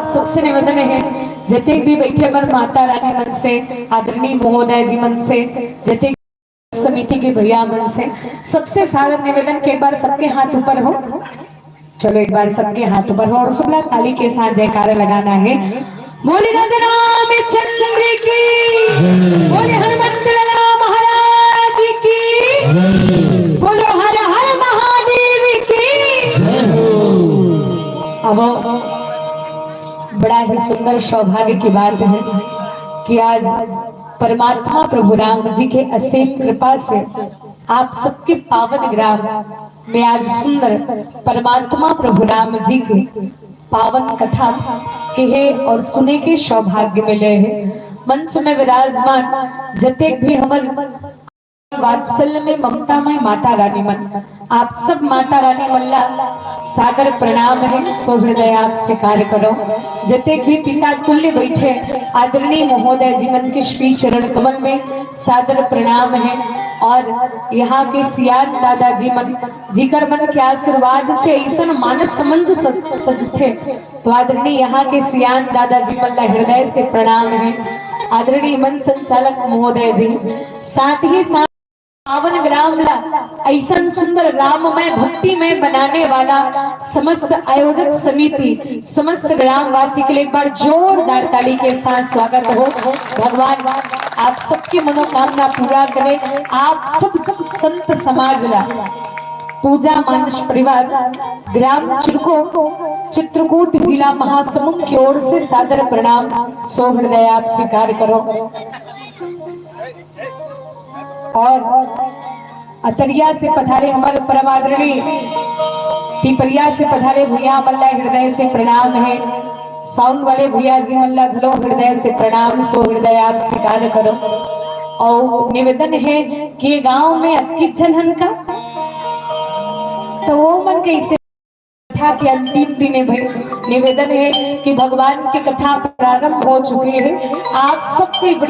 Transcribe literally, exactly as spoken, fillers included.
सबसे निवेदन है, जतेक भी बैठे मन माता रानी मन से, आदरणीय महोदय जी मन से, जतेक समिति के भैया मन से, सबसे सादर निवेदन के एक बार सबके हाथ ऊपर हो। चलो, एक बार सबके हाथ ऊपर हो और सबला ताली के साथ जयकारा लगाना है। बोले राजा रामचंद्र की, बोले हनुमंत लाला महाराज की, बोलो हर हर महादेव की। अब बड़ा ही सुंदर सौभाग्य की बात है कि आज परमात्मा प्रभु राम जी के असीम कृपा से आप सबके पावन ग्राम में आज सुंदर परमात्मा प्रभु राम जी के पावन कथा के और सुने के सौभाग्य मिले है। मंच में विराजमान जतेक भी हमर वात्सल्य में ममता में माता रानी मन, आप सब माता रानी मन ला सादर प्रणाम है, सो हृदय आप स्वीकार करो। जतेक भी पिता तुल्य बैठे आदरणीय महोदय जी मन के श्री चरण कमल में सादर प्रणाम है। और यहाँ के सियान दादा जी मन, जिकर मन के आशीर्वाद से ऐसन मानस समंज सज-, सजथे, तो आदरणीय यहाँ के सियान दादा जी मन ला हृदय से प्रणाम है। आदरणीय मंच संचालक महोदय जी, साथ ही साथ पावन ग्राम ला ऐसन सुंदर राममय भक्तिमय बनाने वाला समस्त आयोजक समिति, समस्त ग्रामवासी के लिए एक बार जोरदार ताली के साथ स्वागत हो। भगवान आप सबकी मनोकामना पूरा करे, आप सब संत समाज ला पूजा मानस परिवार ग्राम चिरको चित्रकूट जिला महासमुंद की ओर से सादर प्रणाम, सो हृदय आप स्वीकार करो। और अतरिया से पधारे हमर परम आदरणीय पिपरिया से पधारे भैया मन ला हृदय से प्रणाम है। साउंड वाले भैया जी मन ला घलो हृदय से प्रणाम, सो हृदय आप स्वीकार करो। और निवेदन है कि गांव में अतकी झन हन का, तो वो मन कैसे कथा के अंतिम दिन है भाई, निवेदन है कि भगवान की कथा प्रारंभ हो चुकी है, आप सबको बड़ी